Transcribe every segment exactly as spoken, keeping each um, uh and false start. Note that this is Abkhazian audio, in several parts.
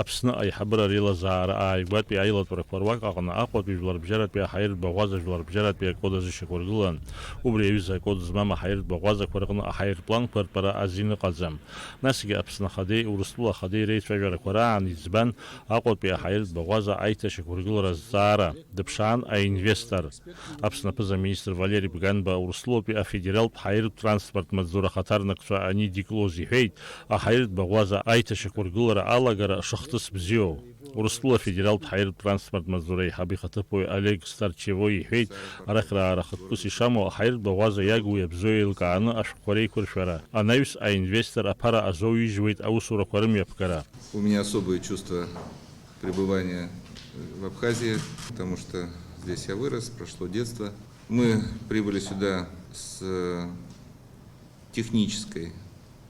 Аԥсны аиҳабыра реилазаара ааигәатәи аилатәарақәа руак аҟны Аҟәатәи жәларбжьаратәи аҳаиртә баӷәаза жәларбжьаратәи акод азы шьақәыргылан. Убри аҩыза акод змам аҳаиртә баӷәазақәа рҟны аҳаирпланқәа ртәара азин ыҟаӡам. Насгьы Аԥсны Ахадеи Урыстәыла Ахадеи реицәажәарақәа раан иӡбан Аҟәатәи аҳаиртә баӷәаза аиҭашьақәыргылара азҵаара. Дыԥшаан аинвестор. Аԥсны аԥыза-министр Валери Бганба Урыстәылатәи афедералтә ҳаиртә транспорт маҵзура ахаҭарнакцәа анидикылоз иҳәеит, аҳаиртә баӷәаза аиҭашьақәыргылара алагара шыхҭыс бзиоу. Урыстәыла афедералтә ҳаиртә транспорт маҵзура аиҳабы ихаҭыԥуаҩ Олег Старчевои иҳәеит, арахь раара хықәкыс ишамоу аҳаиртә баӷәаза иагу иабзоу еилкааны ашәҟәқәа реиқәыршәара, анаҩс аинвестор аԥара азоуижьуеит аусурақәа рымҩаԥгара. У меня особые чувства пребывания в Абхазии, потому что здесь я вырос, прошло детство. Мы прибыли сюда с технической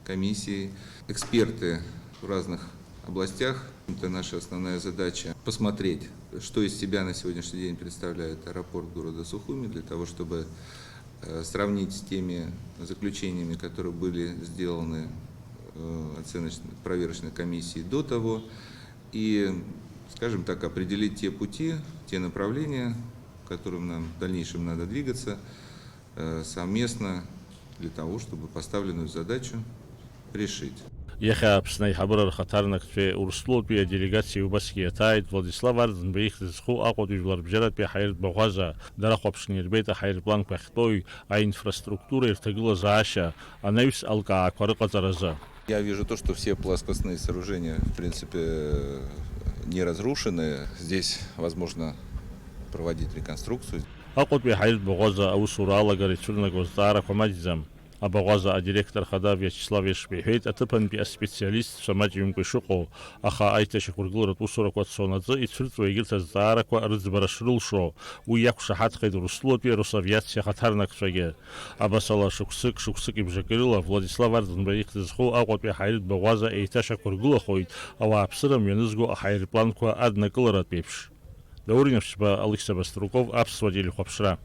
комиссией. Эксперты в разных областях. Это наша основная задача — посмотреть, что из себя на сегодняшний день представляет аэропорт города Сухуми, для того, чтобы э, сравнить с теми заключениями, которые были сделаны э, оценочной, проверочной комиссией до того, и, скажем так, определить те пути, те направления, которым нам в дальнейшем надо двигаться э, совместно для того, чтобы поставленную задачу решить. Иахьа Аԥсны аиҳабыра рхаҭарнакцәеи Урыстәылатәи аделегациеи убасгьы иаҭааит Владислав Арӡынба ихьӡ зху Аҟәатәи жәларбжьаратәи аҳаиртә баӷәаза. Дара хәаԥшны ирбеит аҳаирпланқәа ахьтәоу, аинфраструктура ирҭагылазаашьа, анаҩс алкаақәа рыҟаҵаразы. Я вижу то, что все плоскостные сооружения, в принципе, не разрушены. Здесь возможно проводить реконструкцию. Аҟәатәи аҳаиртә баӷәаза аусура алагара ицәырнаго азҵаарақәа маҷӡам. Абаӷәаза адиректор хада Виачеслав Ешба иҳәеит, аҭыԥантәи аспециалистцәа маҷымкәа ишыҟоу, аха аиҭашьақәыргыларатә усурақәа цонаҵы ицәырҵуа егьырҭ азҵаарақәа рыӡбара шрылшо, уи иақәшаҳаҭхеит Урыстәылатәи Росавиациа ахаҭарнакцәагьы. Абасала, шықәсык, шықәсык ибжакырыла Владислав Арӡынба ихьӡ зху Аҟәатәи аҳаиртә баӷәаза еиҭашьақәыргылахоит ауааԥсыра мҩанызго аҳаирпланқәа аднакыларатә еиԥш. Даур Инаԥшьба, Алықьса Баструков, Аԥсуа телехәаԥшра.